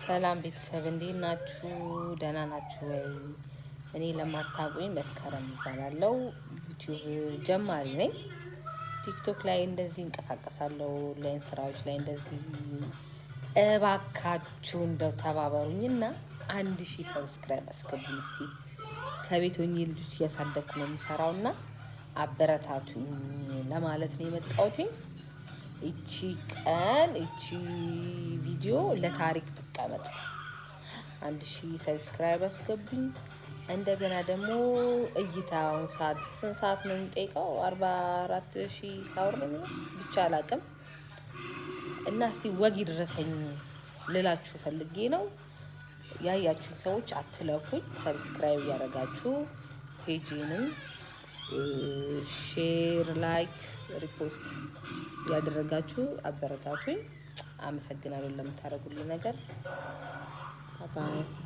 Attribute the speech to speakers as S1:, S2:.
S1: ሰላም ቤተሰብ፣ እንዴት ናችሁ? ደህና ናችሁ ወይ? እኔ ለማታውቁኝ መስከረም እባላለሁ። ዩቲዩብ ጀማሪ ነኝ። ቲክቶክ ላይ እንደዚህ እንቀሳቀሳለሁ፣ ኦንላይን ስራዎች ላይ እንደዚህ። እባካችሁ እንደው ተባበሩኝና 1000 subscribe አስገቡኝ እስቲ። ከቤት ሆኜ ልጆች እያሳደግኩ ነው የምሰራው እና አበረታቱኝ ለማለት ነው የመጣሁትኝ። እቺ ቀን፣ እቺ ቪዲዮ ለታሪክ ትቀመጥ። 1000 subscribe አስገቡኝ። እንደገና ደግሞ እይታውን ሰዓት ስንት ሰዓት ነው የሚጠይቀው? 44,000 hour ነው ብቻ አላቅም። እና እስቲ ወግ ይድረሰኝ ልላችሁ ፈልጌ ነው። ያያችሁኝ ሰዎች አትለፉኝ። Subscribe እያደረጋችሁ page ንም share፣ like፣ repost እያደረጋችሁ አበረታቱኝ። አመሰግናለሁ ለምታደርጉልኝ ነገር። Bye.